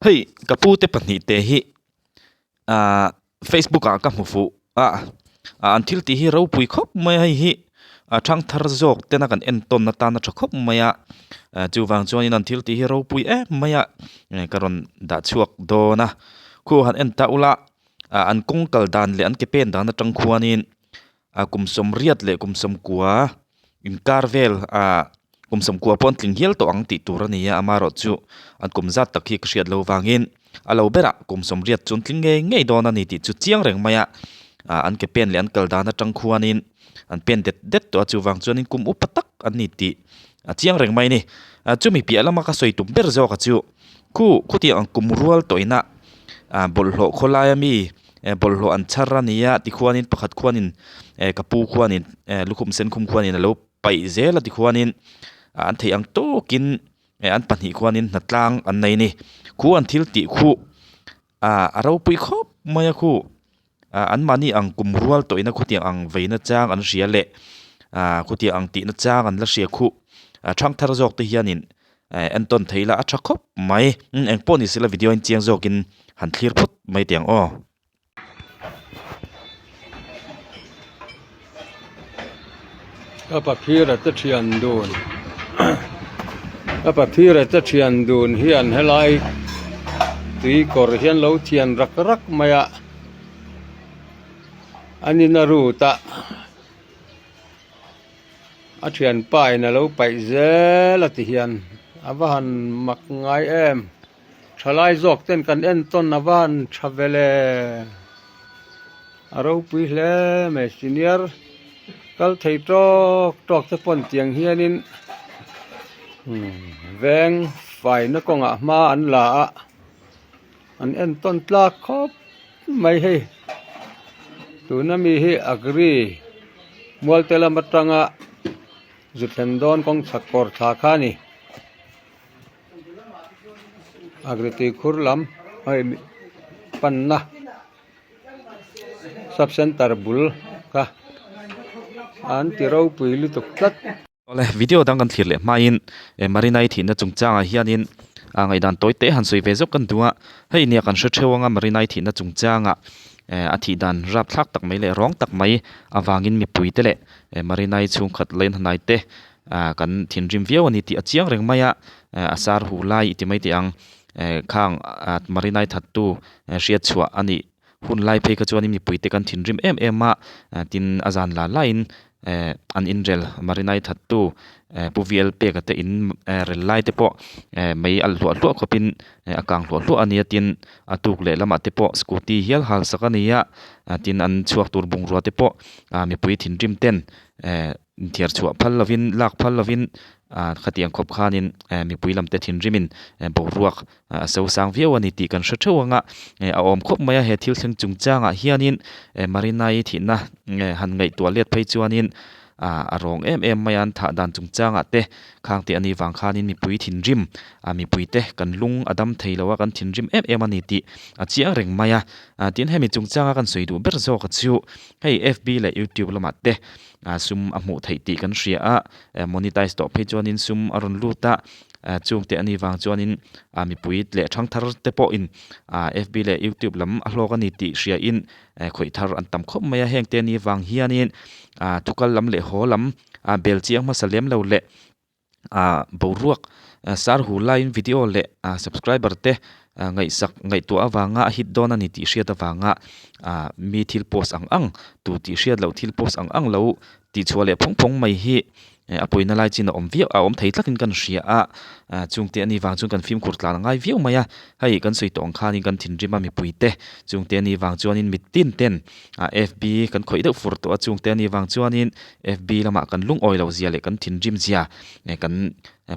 Hei ka pu te pahnih te hi ahh facebook ah ka hmu fuh a an thil tih hi ropui khawp mai a hei hi a thangthar zawk tena kan en tawn atana tha khawp mai a chuvang chuanin an thil tih hi ropui em mai a ka rawn dah chhuak dawn a khu han en ta ula ah an kawng kal dan leh an ke pen dan atang khuanin ah kum sawmriat leh kum sawmkua inkar vel ah kum sawmkua pawh an tling hial tawh ang tih tur a ni a amaherawhchu an kum zat tak hi ka hriat loh vangin a lo berah kum sawmriat chu an tling ngei ngei dawn a ni tih chu chiang reng mai a ah an ke pen leh an kal dan atang khuanin an pen det det tawh a chuvang chuanin kum upa tak an ni tih a chiang reng mai a ni ah chumi piah lama ka sawi tum ber zawk a chu khu khutiang ang kum rual tawh ina ah bawlhhlawh khawlai ami eh bawlhhlawh an chhar a ni a tikhuanin pakhat khuanin eh ka pu khuanin eh lukhum sen khum khuanin alo paih zel a tikhuanin an theih ang tawkin eh an pahnih khuanin hnatlang an nei a ni khu an thil tih khuh ah a ropui khawp mai a khu ah an mahni ang kum rual tawh ina khawtiang ang vei na chang an hria leh ah khawtiang ang tih na chang an la hria khuh a thangthar zawk te hianin eh entawn thei ila a tha khawp mai eng pawh ni sela video in chiang zawkin han thlir phawt mai teh ang aw. Ka paphira te thian dun ka paphira te thian dun hian helai tui kawr hian lo thian rak rak mai a an in a rut a. A thianpa in a lo paih zel a ti hian a va han mak ngai em thalai zawk ten kan en tawn a va han tha vel e a ropui hle mai senior kal thei tawk tawk te pawn tiang hianin veng faina kawngah hma an la a an en tawn tlak khawp mai hei tuna mi hi agri mualte lam atanga zu thlen dawn kawng chhak kawr thla kha a ni agri tuikhur lam hei panna sub center bul kha an ti ropui lutuk tlat. Awle video dang kan thlir leh hmain eh Marinai thihna chungchangah hianin ah ngaihdan tawi te han sawi ve zawk kan duh a, hei nia kan hre theuh anga Marinai thihna chungchangah eh a thih dan rapthlak tak mai leh rawng tak mai avangin mipui te leh eh Marinai chhungkhat lane hnai te ah kan thinrim viau a ni tih a chiang reng mai a, eh a sar hu lai i ti mai teh ang eh khang ah Marinai thattu hriat chhuah a nih Hun lai phei kha chuanin mipuite kan thinrim em em a, tin a zan la laiin eh an inrel Marinai thattu eh Pu VL peka te in rel lai te pawh eh mei alh hluah hluah khawpin a kang hluah hluah a nia tin a tuk leh lamah te pawh scooty hial hal sak a ni a, tin an chhuak tur bungrua te pawh ah mipui thinrim ten eh Inthiar chhuah phal lovin, lak phal lovin khatiang khawp khanin mipui lamte thinrimin boruak a so sang viau a ni tih kan hre theuh ang a, a awm khawp mai a, he thil thleng chungchangah hianin Marina-i thihna han ngaihtuah let phei chuanin a rawng em em mai a, an thah dan chungchangah te khang tih a nih vang khanin mipui thinrim mipuite kan lung a dam thei lo a, kan thinrim em em a ni tih a chiang reng mai a, tin hemi chungchanga kan sawi duh ber zawk chu hei FB leh YouTube lamah te ah sum a hmuh theih tih kan hria a, monetize tawh phei chuanin sum a rawn lut a, chungte a nih vang chuanin ah mipui leh thangthar te pawhin ah fb leh youtube lam a hlawk a ni tih hriain khawih thar an tam khawp mai a, hengte a nih vang hianin ah thukal lam leh haw lam ah bel chiang hmasa lem lo leh ah boruak sar hu laiin video leh ah subscriber te ngaihsak ngaihtuah avanga a hit dawn a ni tih hriat avanga ah mi thil post ang ang tu tih hriat loh thil post ang ang lo tihchhuah leh phawng phawng mai hi a pawina lai chin a awm viau a awm thei tlatin kan hria a ah chungte a nih vang chuan kan fimkhur tlan a ngai viau mai a hei kan sawi tawh ang khanin kan thinrim a mipui te chungte a nih vang chuanin mitin ten ah fb kan khawih deuh fur tawh a chungte a nih vang chuanin fb lamah kan lungawi loh zia leh kan thinrim zia eh kan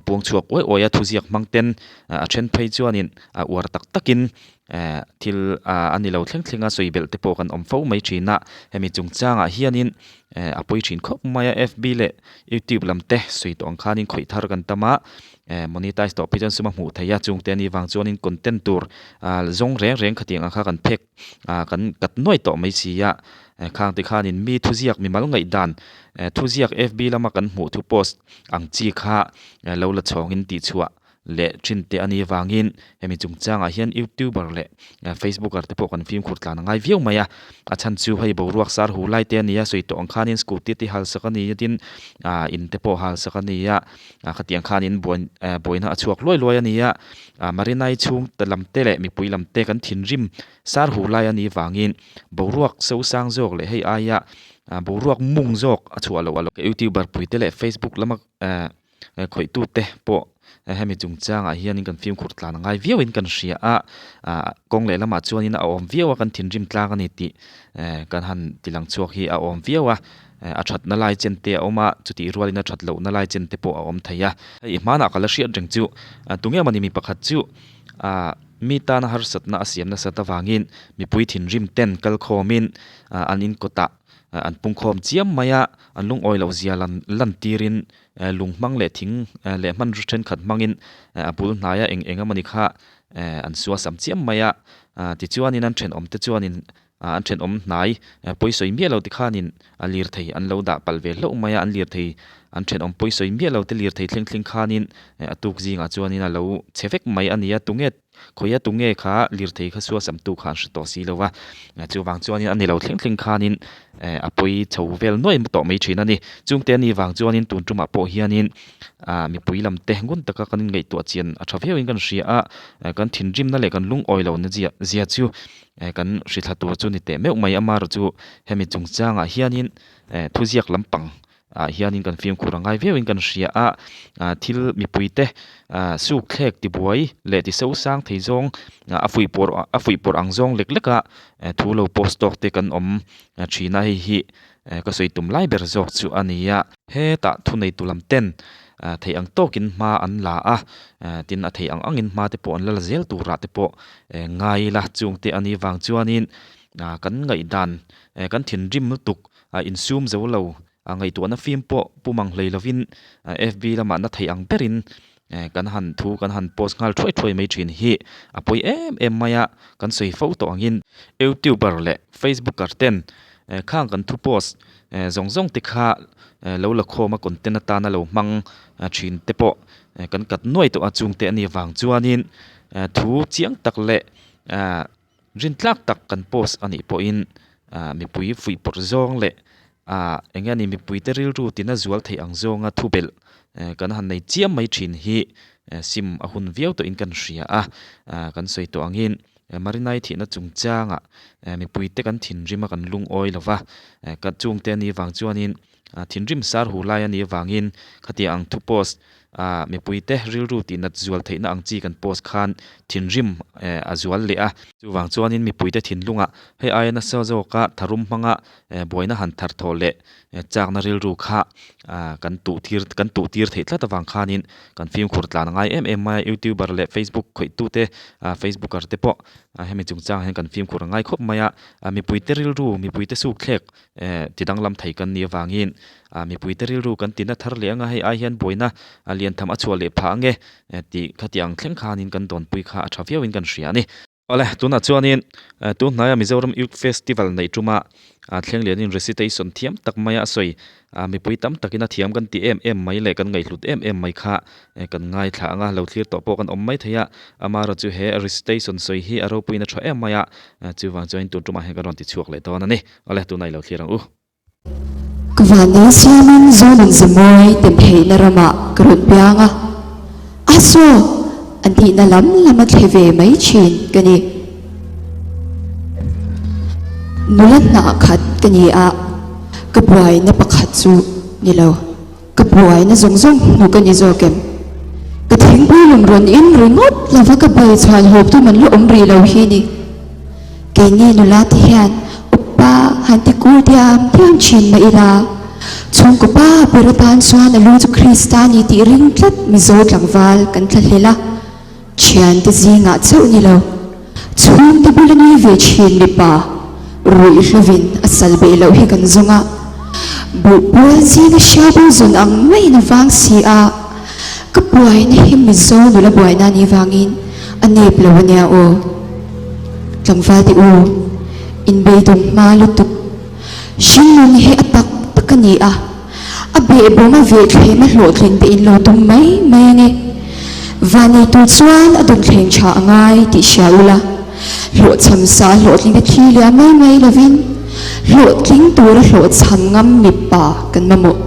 puang chhuak uai uai a thuziak hmang ten a then phei chuanin a uar tak takin eh thil ah a ni lo thleng thleng a sawi belh te pawh kan awm fo mai thin a hemi chungchangah hianin eh a pawi thin khawp mai a fb leh youtube lam te sawi tawh ang khanin khawih thar kan tam a eh monetize tawh phei chuan sum a hmuh theih a chungte a nih vang chuanin content tur ah zawng reng reng khatiang ang kha kan phek ah kan kat nuai tawh mai si a khang te khanin mi thuziak mimal ngaihdan eh thuziak fb lama kan hmuh thu post ang chi kha lo la chhawngin tihchhuah. leh thin te a nih avangin hemi chungchangah hian youtuber leh facebooker te pawh kan fimkhur tlan a ngai viau mai a a chhan chu hei boruak sar hu lai te a ni a sawi tawh ang khanin scooty te hal sak a ni a tin ah in te pawh hal sak a ni a ah khatiang khanin buai eh buaina a chhuak luai luai a ni a ah Marina-i chhung te lam te leh mipui lam te kan thinrim sar hu lai a nih avangin boruak sosang zawk leh hei aia ah boruak mung zawk a chhuah loh a lo youtuber pui te leh facebook lama eh khawih tute pawh hemi chungchangah hianin kan fimkhur tlan a ngai viauin kan hria a ah kawng leh lamah chuanin a awm viau a kan thinrim tlang a ni tih eh kan han ti lang chhuak hi a awm viau a eh a thatna lai chen te a awm a chutih rualin a that lohna lai chen te pawh a awm thei a hei hmanah ka la hriat reng chu tunge mawni mi pakhat chu ah mi tana harsatna a siam nasat avangin mipui thinrim ten kalkhawmin ah an inkawtah an pungkhawm chiam mai a an lungawi loh zia lan lan tirin eh lung hmang leh thing eh leh hmanraw thenkhat hmangin eh a bul hnaia eng eng emawni kha eh an suasam chiam mai a ah tichuanin an thenawm te chuanin ah an thenawm hnai eh pawisawi miah lo tikhanin a lirthei an lo dah palh ve hlauh mai a an lirthei an thenawm pawisawi miah lo te lirthei thleng thleng khanin eh a tuk zingah chuanin a lo chhe vek mai a ni a tunge Khawia tunge kha lirthei kha suasam tu kha an hre tawh si lo va, chuvang chuanin a ni lo thleng thleng khanin eh a pawi chho vel nuai tawh mai thin a ni. Chungte a ni vang chuanin tun tumah pawh hianin ah mipui lam te ngun taka kan inngaihtuah chian a tha viauin kan hria a, kan thinrimna leh kan lungawi lohna zia zia chu eh kan hrithla tur chu ni teh meuh mai. Amaherawhchu hemi chungchangah hianin eh thuziak lampang ah hianin kan fimkhur a ngai viauin kan hria a ah thil mipui te ah suk thlek tibuai leh ti sosang thei zawng a fuih pawrh a fuih pawrh ang zawng lek lek a eh thu lo post tawk te kan awm thin a hei hi eh ka sawi tum lai ber zawk chu a ni a. Hetah thuneitu lam ten ah theih ang tawkin hma an la a eh tin a theih ang angin hma te pawh an la la zel turah te pawh eh ngai ila chungte a nih vang chuanin ah kan ngaihdan eh kan thinrim lutuk a insum zo lo, a ngaihtuahna fim pawh pu mang hlei lovin FB lamah na theih ang berin kan han thu kan han post nghal thuai thuai mai thin hi a pawi em em mai a, kan sawi fo tawh angin Youtuber leh Facebooker ten khang kan thu post zawng zawng te kha lo la khawm a content atana lo hmang thin te pawh kan kat nuai tawh a chungte a nih vang chuanin thu chiang tak leh Rintlak tak kan post a nih pawhin ah mipui fuih pawrh zawng leh ah eng nge ni mipuite rilru tina zual theih ang zawnga thubelh eh kan han nei chiam mai thin hi eh sim a hun viau tawhin kan hria a, ah kan sawi tawh angin Marinai thihna chungchangah eh mipuite kan thinrim a kan lungawi lo va, eh ka chungte a nih vang chuanin ah thinrim sar hu lai a nih avangin khatiang ang thu post ah mipuite rilru tihnat zual theihna ang chi kan post khan thinrim eh a zual leh a. Chuvang chuanin mipuite thinlungah hei aia nasa zawka tharum hmanga eh buaina han thar thawh leh chakna rilru kha ah kan tuh tir kan tuh tir theih tlat avang khanin kan fimkhur tlan a ngai em em mai a youtuber leh facebook khawih tute ah facebooker te pawh hemi chungchangah hian kan fimkhur a ngai khawp mai a ah mipuite rilru mipuite sukthlek Eh ti danglam thei kan nih avangin ah mipuite rilru kan tina thar leh anga hei ai hian buaina a lian tham a chhuah leh phah ange eh tih khati ang thleng khanin kan dawnpui kha a tha viauin kan hria a ni. Awle tunah chuanin eh tun hnaia Mizoram Youth Festival neih tuma ah thleng lianin recitation thiam tak maia a sawi ah mipui tam takin a thiam kan ti em em mai leh kan ngaihhlut em em mai kha eh kan ngaithla anga lo thlir tawh pawh kan awm mai thei a, amaherawhchu chu he recitation sawi hi a ropuiin a tha em mai a, chuvang chuanin tun tumah hian kan rawn ti chhuak leh dawn a ni. Awle tunah i lo thlir ang u. Ka vanlei siamin Zonun Zemawi tem theihna ramah ka rawn piang a, a saw an tihna lam lama thle ve mai thin ka ni. Nula hnah khat ka ni a, ka buaina pakhat chu ni lo. Ka buaina zawng zawng hmu ka ni zawk em? Ka thingpui lum rawn in ringawt lova ka bai chhuan hawp tum an la awm rih lo hi ni. Keini nula te hian upa han ti kur diam diam thin mah ila, chhungkaw pa ber atan chuan a lu chu Krista ni tih ring tlat Mizo tlangval kan tla hlel a, thiante zingah chauh ni lo, chhungte bula nui ve thin mipa ruihhlovin a sal beh loh hi kan zawng a, buh pawl zinga hriabo zawn ang maiin a vang si a, ka buaina hi Mizo nula buaina a nih vangin a nep lo a nia aw. Tlangval te u, inbeidawng hma lutuk. Hringnun hi a tak tak a ni a, a behbawm a vehthlem a hlawhtlin te in lo tum mai mai a ni. Van nei tur chuan a dawnthleng tha a ngai tih hria ula, hlawhchham sa hlawhtling te thli liam mai mai lovin hlawhtling tura hlawhchham ngam mipa kan mamawh.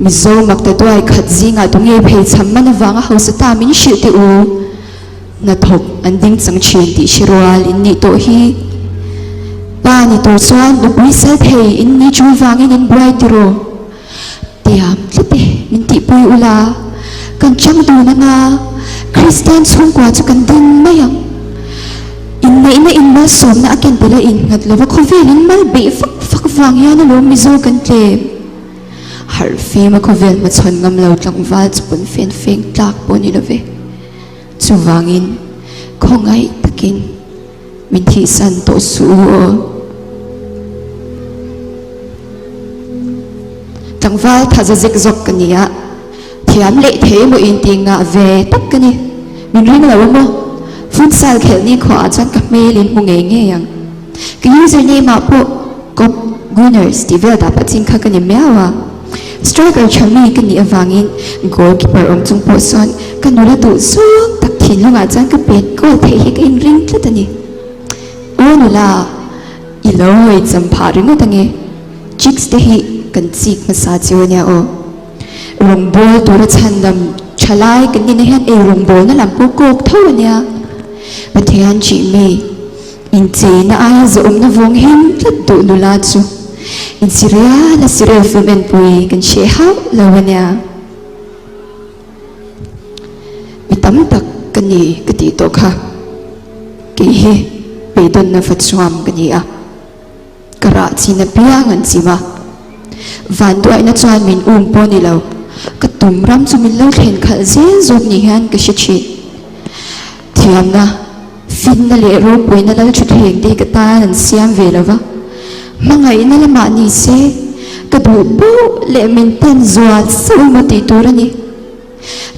Mizo makta duai khat zingah tunge pheichham man avanga hausa ta min hrilh teh u. Hnathawk an ding chang thin tih hre rual in nih tawh hi. Pa ni tur chuan nupui sal thei in ni chu vangin in buai tiraw? Tiam tlat e, min tihpui ula, kan chang dun anga Kristian chhungkua chu kan ding mai ang. Inneihna in malsawmna a ken tel a innghat lova khawvel in mal beih vak vak vang hian alawm Mizo kan tlem. Harh fim a khawvel hmachhawn ngam lo tlangval chu pawn fen feng tlak pawh ni love. Chuvangin khawngaih takin min thihsan tawh suh u aw. Tlangval thaza zek zawk ka ni a, thiam leh thei emaw intih ngah ve tak ka ni. Min ring lo emaw? Futsal khelh ni khuaah chuan ka hmel in hmu ngei ngei ang. Ka username ah pawh Kop Gunners tih vel dah pah chin kha ka ni miau a. Striker tha mi ka nih avangin goalkeeper awm chung pawh sawn ka nula duh zawng tak thinlungah chuan ka pet goal theih hi ka inring tlat a ni. Aw nula, i lo ngaihcham phah ringawt ange. Chicks te hi kan chik hmasa chiu ania aw. Rawngbâwl tura chhandam tha lai kan nihna hian ei rawngbâwlna lam pawh kawk tho ania. Pathian chih mi. Incheina aia zawhawmna vawng him tlat duh nula chu insi rial a sirel film enpui kan hre hauh lo a nia. Mi tam tak ka ni ka tih tawh kha kei hi beidawnna va chuam ka ni a, ka rah chin apiang an chim a, vanduaina chuan min um pawh ni lo, ka tum ram chu min lo thlen khalh zel zawk ni hian ka hre thin. Thiamna. Finna leh ropuina lal thutthleng te hi ka tan an siam ve lo va, hmangaihna lamah ni se ka duh poh leh min tan zual sauh emaw tih tur a ni.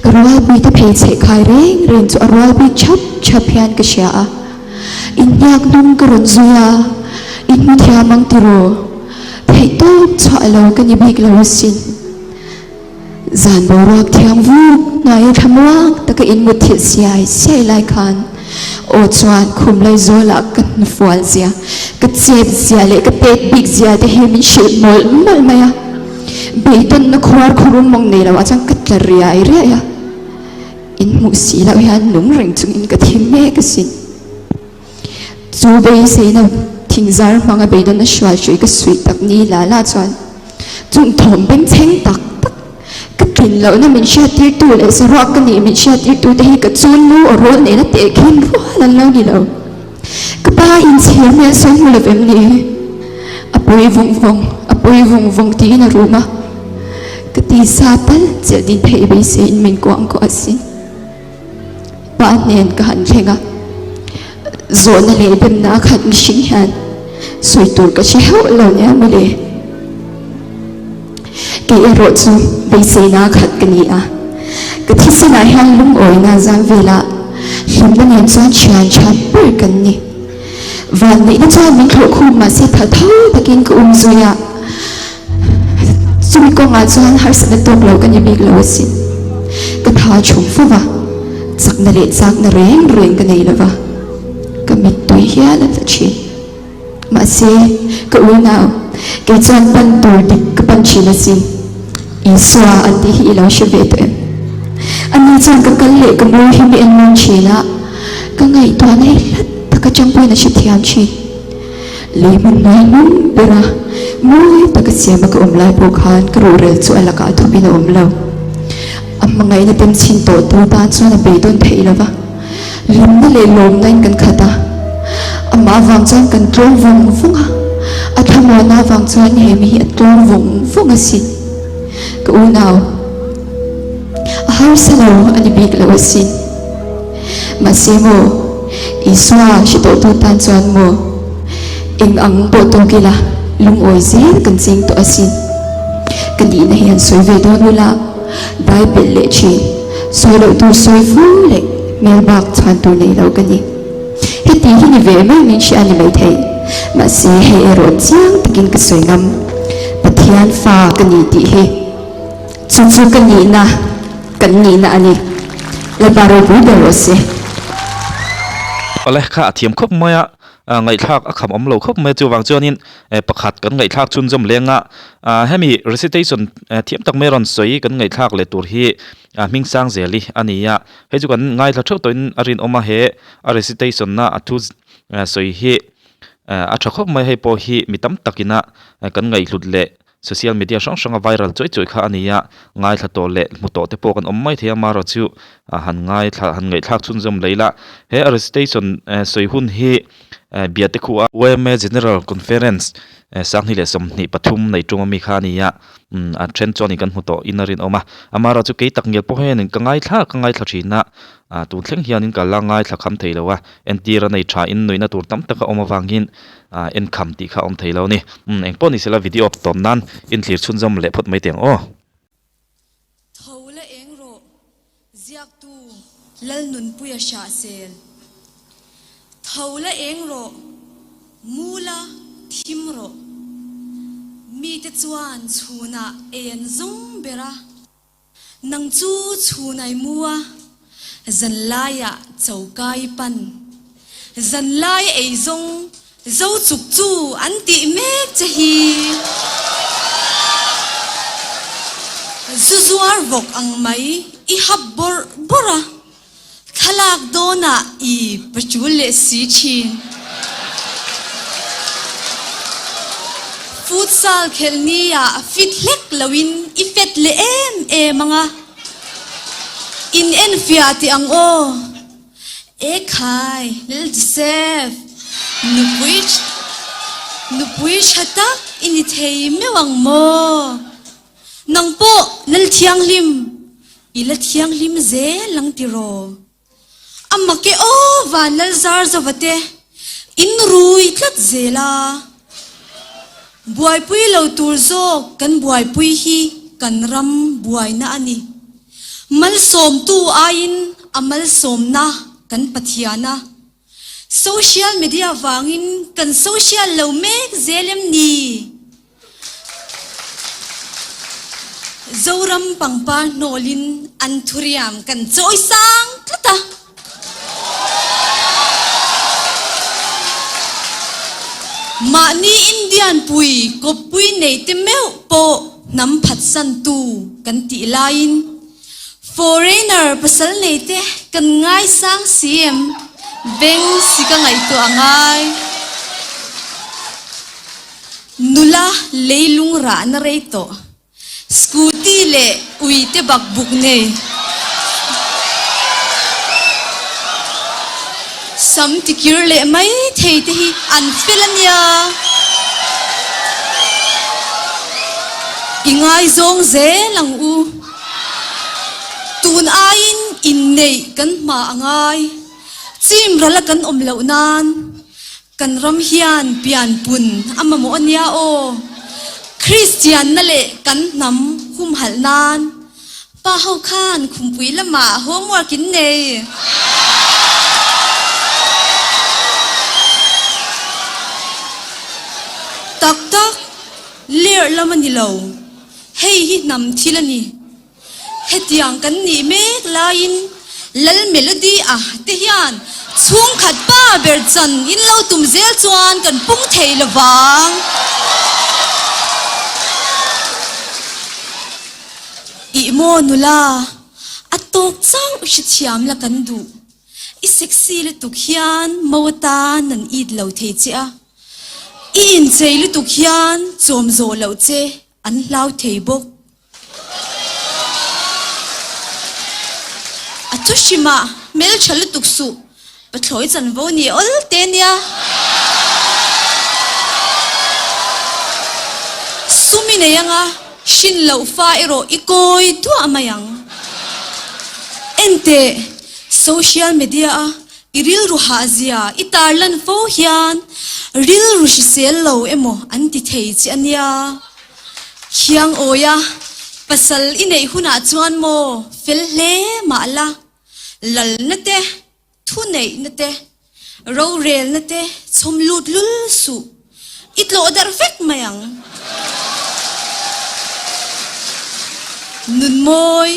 Ka rualpuite pheichheh khai reng reng chu a rual bik chhap chhap hian ka hria a, inhniak hnung ka rawn zui a, in hmu thiam ang tiraw? Theihtawp chhuah lo ka ni bik lo asin. Zan boruak thiang vuk hnuaia thlamuang taka in mut thilh siai siai lai khan aw chuan khum lai zawlah ka hnufual zia, ka chet zia leh ka pet bik zia te hi min hrilh mawlh mawlh mai a. Beidawnna khuar khurum mawng nei loah chuan ka tla riai riai a, in hmuh si loh hian nung reng chungin ka thi mek asin. Chu beiseina thingzar hmanga beidawnna hruai hrui ka suih tak ni la la chuan chung thawm bengchheng tak tak ka tlin lohna min hriattirtu leh saruak ka nih min hriattirtu te hi ka chunnu aw rawl nena tehkhin rual an lo ni lo. Ka pa inchhir hmel sawi hmu lovem ni? A pawi vawng vawng, a pawi vawng vawng tiin a rum a. Ka tisa tal chelh din theih beiseiin min kuangkuah asin. Pa hnen ka han thleng a, zawhna leh demna a khat mihring hian sawi tur ka hre hauh lo nia mawle. Kei erawh chu beiseina khat ka ni a, ka thisenah hian lungawina zam vela hlimna nen chuan thian tha ber kan ni. Vanneihna chuan min thlawh khum mahse tha tho takin ka um zui a. Chumi kawngah chuan harsatna tawk lo ka ni bik lo asin. Ka tha chhum fo va, chakna leh chakna reng reng ka nei lo va, ka mittui hial a tla thin. Mahse, ka unau, kei chuan pan tur dik ka pan thin asin. Isua an tih hi i lo hre ve tawh em? Ani chuan ka kal leh ka mawi hi mi en rawn thin a, ka ngaihtuahna hi hlat taka tangpuiin a hrethiam thin. Lei hmun hnuai hmun bera mawi taka siama ka awm lai pawh khan ka ruhrel chu a lakah a thupin a awm lo. A hmangaihna tem chhin tawh tu tan chuan a beidawn theih lo va, hlimna leh lawmna in kan khat a. Amah avang chuan kan tlawm vawng vawng a, a thlamuanna avang chuan he mi hi a tlawm vawng vawng asin. Ka unau, a harsa lo a ni bik lo asin. Mahse maw, Isua hre tawhtu tan chuan maw, eng ang pawh tawk ila lungawi zel kan cheng tawh asin. Ka nihna hi han sawi ve dawn ula, dai belh leh thin, sawi loh tur sawi fo leh hmel bak chhuan tur nei lo ka ni. Heti hi ni ve mai min hria a ni maithei. Mahse hei erawh chiang takin ka sawi ngam, Pathian fa ka ni tih hi. Chu chu ka nihna, kan nihna a ni. Lalpa ropui ber rawh se. Awle kha a thiam khawp mai a, ngaihthlak a kham awm lo khawp mai a chuvang chuanin pakhat kan ngaihthlak chhunzawm leng a, hemi recitation thiam tak mai rawn sawi kan ngaihthlak leh tur hi hming sang zel hi a ni a, hei chu kan ngaithla theuh tawhin a rinawm a he a recitation na a thu sawi hi a tha khawp mai hei pawh hi mi tam takin a kan ngaihhlut leh Social media hrang hranga viral chuai chuai kha a ni a, ngaithla tawh leh hmu tawh te pawh kan awm mai thei a, marawh chu han ngaithla han ngaihthlak chhunzawm leh ila. He recitation sawi hun hi Biate khua yma General Conference Sanghnih leh 23 nei tum ami kha a ni a, a then chuanin kan hmu tawh in a rinawm a, amarawh chu kei tak ngial pawh hianin ka ngaithla ka ngaithla thin a, tun thleng hianin ka la ngaithla kham thei lo a, entir a nei tha in nuihna tur tam tak a awm avangin Ah en kham tih kha a awm thei lo a ni. Umm eng pawh ni sela video tawm nan in thlir chhunzawm leh phawt mai teh ang aw. Tho la eng rawh, ziaktu Lalnunpuia Hrahsel. Tho la eng rawh, mu la thim rawh. Mite chuan chhunah ei an zawng ber a. Nang chu chhunai mu a, zanlaiah choka i pan. Zanlai ei zawng zo chuk chu an tih mek che hi. Zu zuar vawk ang mai i hap bawrh bawrh a, Thlalak dawnah i patul leh si thin. Futsal khelh niah fit hlek loin i fet leh em em ang a. In enfiah tih ang aw. Ekhai, Lil Joseph, nupui nupui tha tak i ni thei meuh ang maw? Nang pawh Lal Thianghlim I la thianghlim zel ang tiraw? A mak e aw van lal zar zova te in rui tlat zel a. Buaipui lo tur zawk kan buaipui hi kan ram buaina a ni. Malsawmtu aiin a malsawmna kan Pathian a. Social media vangin kan social lo mek zel em ni? Zoram pangpar hnawlin an thuriam kan chawi sang tlat a. Mahni Indian pui kawppui nei te meuh pawh hnam phatsantu kan tih laiin Foreigner pasal nei te kan ngaisang si em? Beng si ka ngaihtuah a ngai. Nula leilung rahna rei tawh. Scooty leh ui te bakbuk nei. Sam tikir leh mai thei te hi an fel a nia. I ngaizawng zel ang u. Tun aiin inneih kan hma a ngai. Chim rala kan awm loh nan. Kan ram hian pianpun a mamawh a nia aw. Kristianna leh kan hnam humhalh nan pa ho khan khumpui lamah homework in nei. Tak tak, lerh lam a ni lo. Hei hi hnam thil a ni. Hetiang kan nih mek laiin Lal Melody a te hian chhungkhat pa ber chan in lo tum zel chuan kan pung thei lovang. Ih maw nula, a tawk chauh hrethiam la kan duh. I sexy lutuk hian mo atan an it lo thei che a. I inchei lutuk hian chawm zawh loh che an hlau thei bawk. A thu hrimah hmeltha lutuk suh, pathlawi chanvo ni awl te nia. Sum i nei anga hrin loh fa erawh i kawi duah mai ang. Enteh, social media a i rilru hahzia i tarlan fo hian rilru hrisel lo emaw an ti thei che a nia. Khiang awi a, pasal i neih hunah chuan maw fel hle mah la, lalna te, thuneihna te, rorelna te chhawm lut lul suh, i tlawh darh vek mai ang. Nunmawi.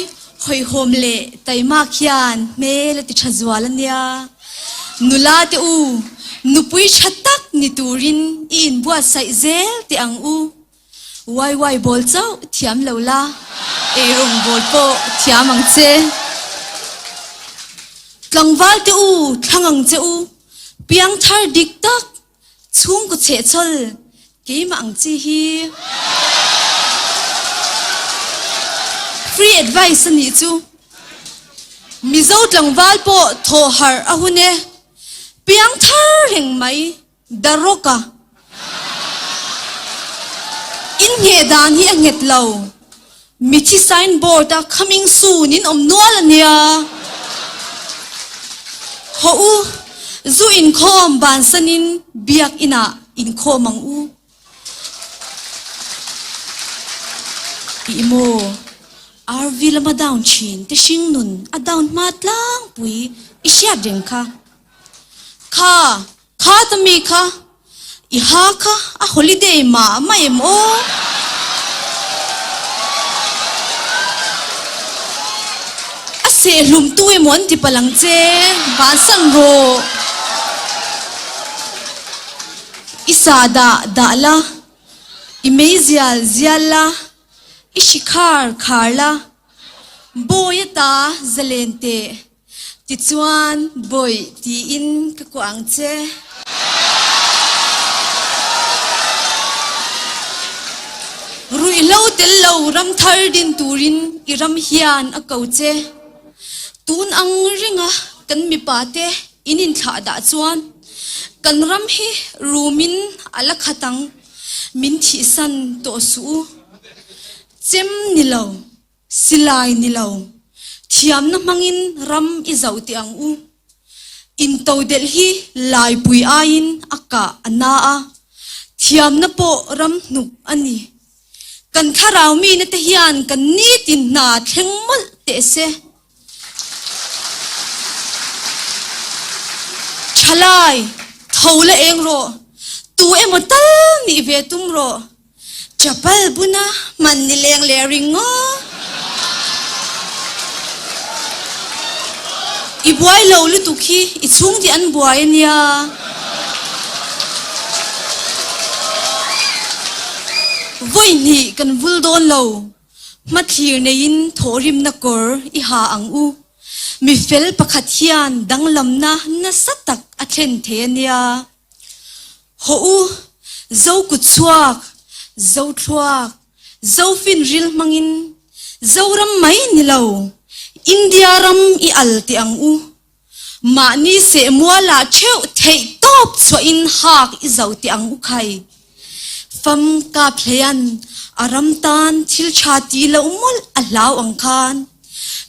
Hawihhawm leh taimak hian hmel a ti tha zual a nia. Nula te u, nupui tha tak ni turin i inbuatsaih zel teh ang u. Waiwai bawl chauh thiam lo la, eirawng bawl pawh thiam ang che. Tlangval te u, thlang ang che u, piangthar dik tak, Chhungkaw chhehchhawl keimah ang chi hi free advice a nih chu. Mizo tlangval pawh thawh harh a hun e. Piang thar reng mai Darawka inngheh dan hi a nghet lo. Mithi sign board a coming soon in awm nual a nia. Hawh u, zu inkhawm bansanin biak inah inkhawm ang u. Ih maw, RV lama down thin te hring nun a down hma tlangpui i hriat reng kha. Kha, Kha ta mi kha i ha kha a holiday mah mah em aw? A sehhlum tu emaw an ti palh ang che, bansan rawh. I sa dah dah la, i meizial zial la, i hri khar khar la, bawi ata zalen teh. Tichuan, Bawih tiin ka kuah ang che. Ruihhlo tel lo ram thar din turin i ram hian a ko che. Tun ang ringa kan mipa te in inthlah dah chuan kan ram hi rumin a la khat ang, min thihsan tawh suh u. Chem ni lo. Silai ni lo, thiamna hmangin ram i zoh teh ang u. Intodelh hi laipui aiin a kah a na a, thiamna pawh ram hnuk a ni. Kan thlarau mine te hian kan nitin hna thleng mawlh teh se. Thalai, tho la eng rawh, tu emaw tal nih ve tum rawh. Chapal buna hman ni leng leh ring ngaw. I buai lo lutuk hi i chhung tih an buai a nia. Vawi hnih kan vul dawn lo. Hmathlir neiin thawhrimna kawr i ha ang u. Mi fel pakhat hian danglamna nasa tak a thlen thei a nia. Hawh u, Zo kut chhuak, Zo thluak, Zo fin ril hmangin Zoram mai ni lo, India ram i al teh ang u. Mahni seh mualah theuh theih tawp chhuahin hak i zo teh ang u khai. Fam kap hleian a ram tan thil tha ti loh mawlh a hlau ang khan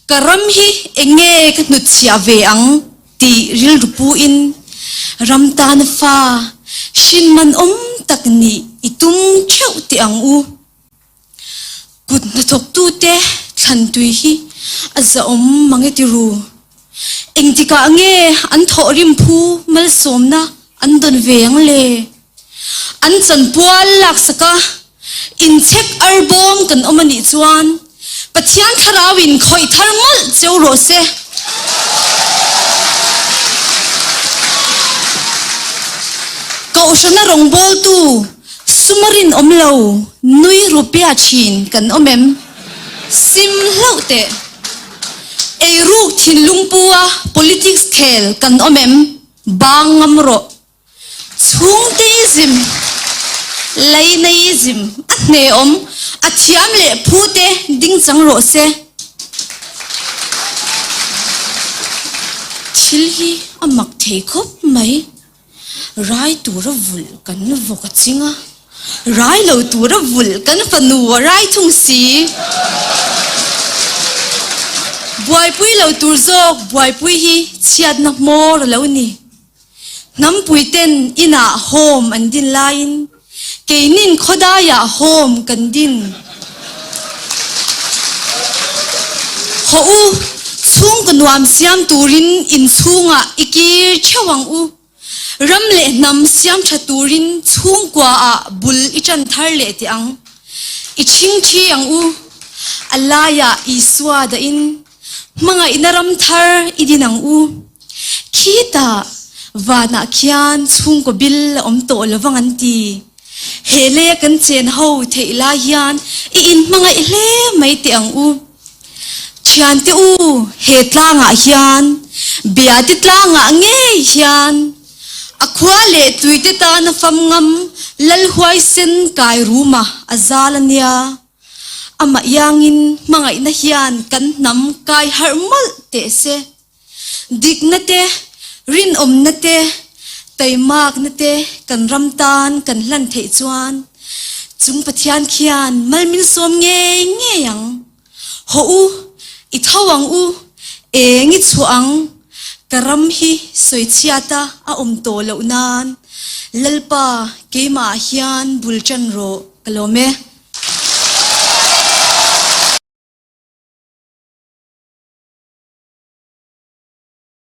ka ram hi enge ka hnutchhiah ve ang tih rilru puin ram tana fa hrin man awm tak nih i tum theuh teh ang u. Kut hnathawktute thlan tui hi a zahawm mang e ti ru. Engtikah nge an thawhrim phu malsawmna an dawn ve ang le? An chanpual laksaka inchhek arbawm kan awm a nih chuan Pathian Thlarauin khawih thar mawlh cheu rawh se. Kohhrana rawngbawltu suma rinawm lo nui rupia thin kan awm em? Sim hlauh teh. Eiruk thinlung pu-a politics khel kan awm em? Bang ngam rawh. Chhungteism, Laineism a hneawm, a thiam leh phu te ding chang rawh se. Thil hi a mak thei khawp mai. Rai tura vulh kan vawk a ching a, rai lo tura vulh kan fanu a rai thung si. Buaipui lo tur zawk buaipui hi chhiatna hmawr a lo ni. Hnampuiten inah home an din laiin keinin khawdaiah home kan din. Hawh u, chhungkaw nuam siam turin inchhungah i kir theuh ang u. Ram leh hnam siam tha turin chhungkuaah bul i tan thar leh teh ang. I chhing thi ang u. A laiah Isua dahin. Hmangaihna ram thar i din ang u. Khitah vanah khian chhungkaw bil a awm tawh lovang an ti. He leia kan chen ho theih lai hian i inhmangaih hle mai teh ang u. Thiante u, he tlangah hian, Biate tlangah ngei hian a khua leh tuite tana fam ngam Lal huaisen kai ruma a zal a nia. Amah iangin hmangaihna hian kan hnam kai harh mawlh teh se. Dikna te, rinawmna te, taimakna te kan ram tan kan hlan theih chuan chung Pathian khian mal min sawm ngei ngei ang. Hawh u, i tho ang u, eng i chhuah ang, ka ram hi sawichhiata a awm tawh loh nan Lalpa keimah ah hian bul ṭan rawh ka lawm e.